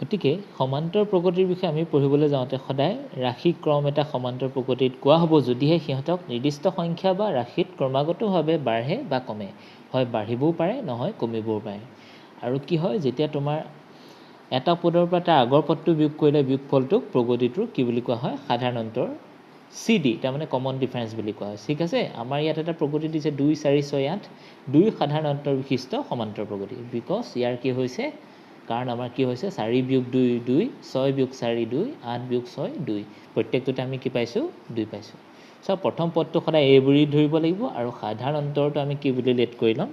গতিকে সমান্তৰ প্ৰগতিৰ বিষয়ে আমি পঢ়িবলৈ যাওঁতে সদায় ৰাশি ক্ৰম এটা সমান্তৰ প্ৰগতিত কোৱা হ'ব যদিহে সিহঁতক নিৰ্দিষ্ট সংখ্যা বা ৰাশিত ক্ৰমাগতভাৱে বাঢ়ে বা কমে। হয় বাঢ়িবও পাৰে, নহয় কমিবও পাৰে। আৰু কি হয়, যেতিয়া তোমাৰ এটা পদৰ পৰা তাৰ আগৰ পদটো বিয়োগ কৰিলে বিয়োগফলটোক প্ৰগতিটোৰ কি বুলি কোৱা হয়, সাধাৰণ অন্তৰ চি ডি, তাৰমানে কমন ডিফাৰেঞ্চ বুলি কোৱা হয়। ঠিক আছে, আমাৰ ইয়াত এটা প্ৰগতি দিছে 2 4 6 8, 2 সাধাৰণ অন্তৰ বিশিষ্ট সমান্তৰ প্ৰগতি। Because ইয়াৰ কি হৈছে, কাৰণ আমাৰ কি হৈছে 4 বিয়োগ 2 2, 6 বিয়োগ 4 2, 8 বিয়োগ 6 2, প্ৰত্যেকটোতে আমি কি পাইছোঁ, 2 পাইছোঁ। চ' প্ৰথম পদটো সদায় এ বুলি ধৰিব লাগিব আৰু সাধাৰণ অন্তৰটো আমি কি বুলি লেট কৰি ল'ম,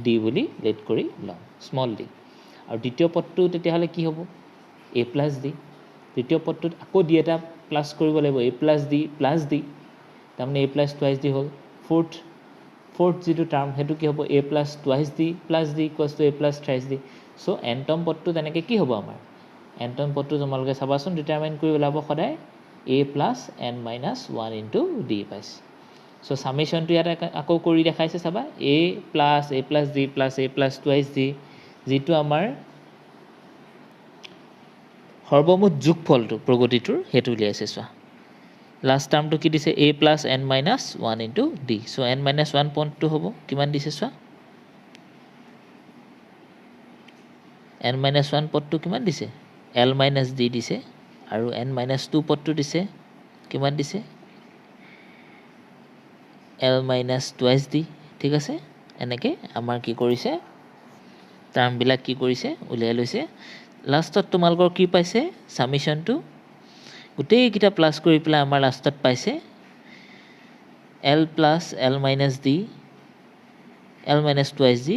ডি বুলি লেট কৰি ল'ম, স্মল ডি। আৰু দ্বিতীয় পদটো তেতিয়াহ'লে কি হ'ব, এ প্লাছ ডি। দ্বিতীয় পদটোত আকৌ ডি এটা প্লাছ কৰিব লাগিব, A plus D plus D, তাৰমানে এ প্লাছ টুৱাইছ ডি হ'ল। ফ'ৰ্থ যিটো টাৰ্ম সেইটো কি হ'ব, A plus twice D plus D equals to A plus thrice D. So' এনটম পদটো তেনেকৈ কি হ'ব আমাৰ, এনটম পদটো তোমালোকে চাবাচোন ডিটাৰমাইন কৰি ওলাব সদায় A plus N minus 1 into D পাইছে। চ' ছামেশ্যনটো ইয়াত আকৌ কৰি দেখাইছে চাবা, A plus D plus A plus twice D, যিটো আমাৰ সৰ্বমুঠ যোগফলটো প্ৰগতিটোৰ সেইটো উলিয়াইছে। চোৱা লাষ্ট টাৰ্মটো কি দিছে, A plus N minus 1 into D. So' N minus 1 পইণ্টটো হ'ব কিমান দিছে চোৱা, এন মাইনাছ 1 পদটো কিমান দিছে, এল মাইনাছ ডি দিছে। আৰু এন মাইনাছ 2 পদটো দিছে কিমান দিছে, এল মাইনাছ টুৱাইছ ডি। ঠিক আছে, এনেকৈ আমাৰ কি কৰিছে, টাৰ্মবিলাক কি কৰিছে উলিয়াই লৈছে। লাষ্টত তোমালোকৰ কি পাইছে, ছামিশ্যনটো গোটেইকেইটা প্লাছ কৰি পেলাই আমাৰ লাষ্টত পাইছে L plus L minus D, L minus twice D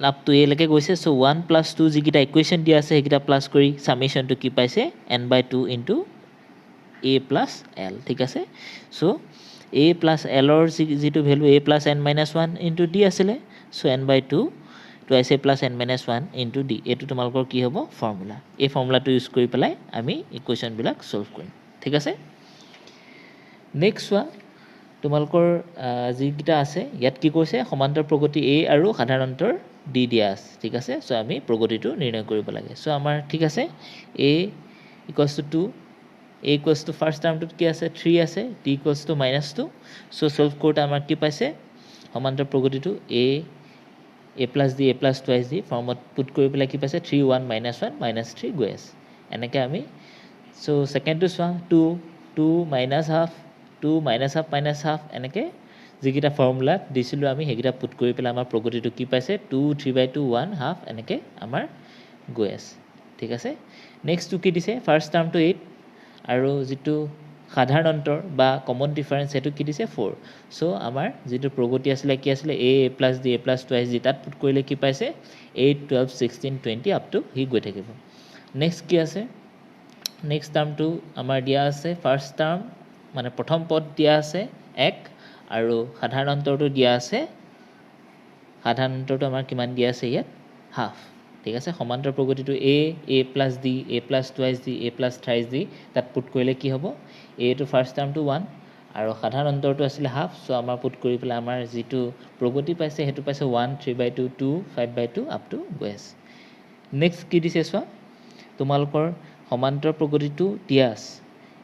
up to এলৈকে গৈছে। চ' 1 প্লাছ 2 যিকেইটা ইকুৱেশ্যন দিয়া আছে সেইকেইটা প্লাছ কৰি ছামিশ্যনটো কি পাইছে, N by 2 into A plus L. ঠিক আছে, চ' এ প্লাছ এলৰ যিটো value A plus N minus 1 into D আছিলে, so' N by 2 twice A plus N minus 1 into D, এইটো তোমালোকৰ কি হ'ব ফৰ্মুলা। এই ফৰ্মুলাটো ইউজ কৰি পেলাই আমি ইকুৱেশ্যনবিলাক ছল্ভ কৰিম। ঠিক আছে, নেক্সট চোৱা তোমালোকৰ যিকেইটা আছে ইয়াত কি কৈছে, সমান্তৰ প্ৰগতি এ আৰু সাধাৰণ অন্তৰ ডি দিয়া আছে। ঠিক আছে, চ' আমি প্ৰগতিটো নিৰ্ণয় কৰিব লাগে। চ' আমাৰ ঠিক আছে, A equals to 2, A equals to first টাৰ্মটোত কি আছে, 3 আছে, D equals to minus 2। So' solve কৰোঁতে আমাৰ কি পাইছে, সমান্তৰ প্ৰগতিটো A A plus D A plus twice D ফৰ্মত পুট কৰি পেলাই কি পাইছে, 3 1 মাইনাছ 1 মাইনাছ 3 গৈ আছে। এনেকৈ আমি চ' ছেকেণ্ডটো চোৱা, 2 2 minus half, 2 minus half minus half, এনেকৈ যিকেইটা ফৰ্মুলাত দিছিলোঁ আমি সেইকেইটা পুট কৰি পেলাই আমাৰ প্ৰগতিটো কি পাইছে, 2 3 বাই 2 1 হাফ, এনেকৈ আমাৰ গৈ আছে। ঠিক আছে, নেক্সটটো কি দিছে, ফাৰ্ষ্ট টাৰ্মটো 8 আৰু যিটো সাধাৰণ অন্তৰ বা কমন ডিফাৰেঞ্চ সেইটো কি দিছে, 4। চ' আমাৰ যিটো প্ৰগতি আছিলে কি আছিলে, A A plus D A plus twice D, তাত পুট কৰিলে কি পাইছে, 8 12 16 20 আপ টু সি গৈ থাকিব। নেক্সট কি আছে, নেক্সট টাৰ্মটো আমাৰ দিয়া আছে ফাৰ্ষ্ট টাৰ্ম মানে প্ৰথম পদ দিয়া আছে 1 আৰু সাধাৰণ অন্তৰটো দিয়া আছে, সাধাৰণ অন্তৰটো আমাৰ কিমান দিয়া আছে ইয়াত, হাফ। ঠিক আছে, সমান্তৰ প্ৰগতিটো A A plus D A plus twice D A plus thrice D, তাত পুট কৰিলে কি হ'ব, এটো ফাৰ্ষ্ট টাৰ্মটো 1 আৰু সাধাৰণ অন্তৰটো আছিলে হাফ। চ' আমাৰ পুট কৰি পেলাই আমাৰ যিটো প্ৰগতি পাইছে সেইটো পাইছে 1 3 বাই 2 2 5 বাই 2 আপ টু গৈ আছে। নেক্সট কি দিছে চোৱা, তোমালোকৰ সমান্তৰ প্ৰগতিটো দিয়া আছে।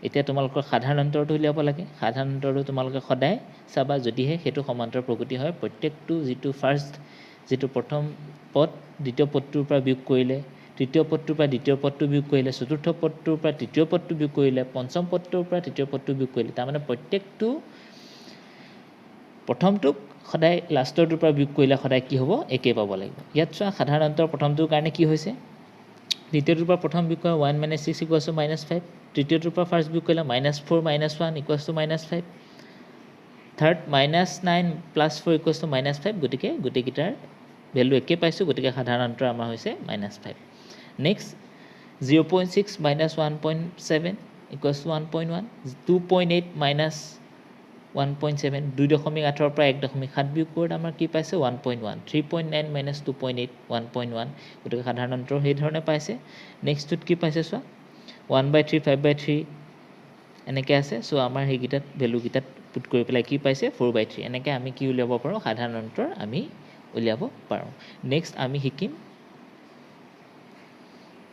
এতিয়া তোমালোকৰ সাধাৰণ অন্তৰটো উলিয়াব লাগে। সাধাৰণ অন্তৰটো তোমালোকে সদায় চাবা, যদিহে সেইটো সমান্তৰ প্ৰগতি হয় প্ৰত্যেকটো যিটো ফাৰ্ষ্ট যিটো প্ৰথম পদ দ্বিতীয় পদটোৰ পৰা বিয়োগ কৰিলে, তৃতীয় পদটোৰ পৰা দ্বিতীয় পদটো বিয়োগ কৰিলে, চতুৰ্থ পদটোৰ পৰা তৃতীয় পদটো বিয়োগ কৰিলে, পঞ্চম পদটোৰ পৰা তৃতীয় পদটো বিয়োগ কৰিলে, তাৰমানে প্ৰত্যেকটো প্ৰথমটোক সদায় লাষ্টৰটোৰ পৰা বিয়োগ কৰিলে সদায় কি হ'ব, একেই পাব লাগিব। ইয়াত চোৱা সাধাৰণ অন্তৰ প্ৰথমটোৰ কাৰণে কি হৈছে, দ্বিতীয়টোৰ পৰা প্ৰথম বিয়োগ কৰিলে 1 মাইনাছ 6 ইকুৱেলছ টু মাইনাছ 5, তৃতীয়টোৰ পৰা ফাৰ্ষ্ট বিয়োগ কৰিলে minus 4 minus 1 equals to minus 5, third minus 9 plus 4 equals to minus 5, গতিকে গোটেইকেইটাৰ ভেলু একে পাইছোঁ, গতিকে সাধাৰণ অন্তৰ আমাৰ হৈছে minus 5। Next 0.6 minus 1.7 equals to 1.1, 2.8 minus 1.7, 2.8ৰ পৰা 1.7 বিয়োগ কৰোঁতে আমাৰ কি পাইছে, 1.1, 3.9 মাইনাছ 2.8 1.1, গতিকে সাধাৰণ অন্তৰ সেইধৰণে পাইছে। নেক্সটটোত কি পাইছে চোৱা, 1 বাই 3 5 বাই 3 এনেকৈ আছে। চ' আমাৰ সেইকেইটাত ভেলুকেইটাত পুট কৰি পেলাই কি পাইছে, 4 বাই 3। এনেকৈ আমি কি উলিয়াব পাৰোঁ, সাধাৰণ অন্তৰ আমি উলিয়াব পাৰোঁ। নেক্সট আমি শিকিম